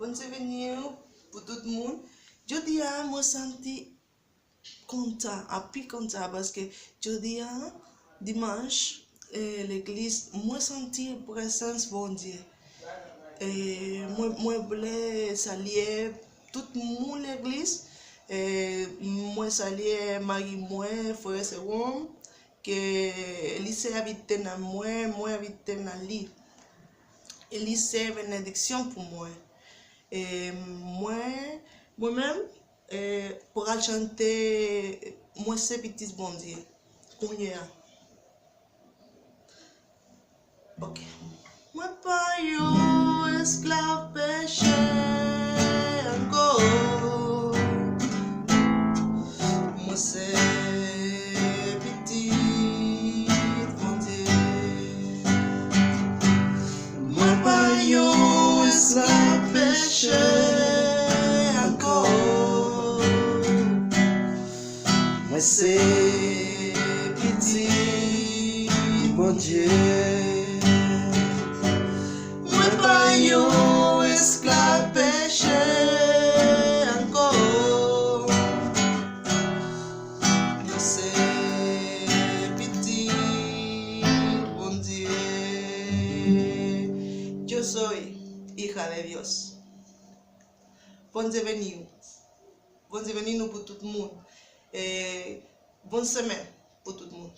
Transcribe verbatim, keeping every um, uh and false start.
Bondye beni w pou tout moun. Jodi a, mwen santi kontan, anpil kontan, paske jodi a, dimanch, eh, legliz, mwen santi prezans Bondye. Eh, mwen, mwen vle salye tout moun legliz. Eh, mwen salye mari mwen, frè sè mwen, ke li sèvi tèt nan mwen, mwen sèvi tèt nan li. E li se benediksyon pou mwen. E mwen, mwen menm, e, pral chante Mwen se pitit Bondye kounye a. Ok. Mwen pa yon esklav peche ankò. Mwen se pitit Bondye. Mwen pa yon esklav peche ankò. Mwen se pitit Bondye. Mwen pa yon esklav peche ankò. Mwen se pitit Bondye. Yo soy hija de Dios. Bondye beni w. Bondye beni nou pou tout moun. E bon semèn pou tout moun.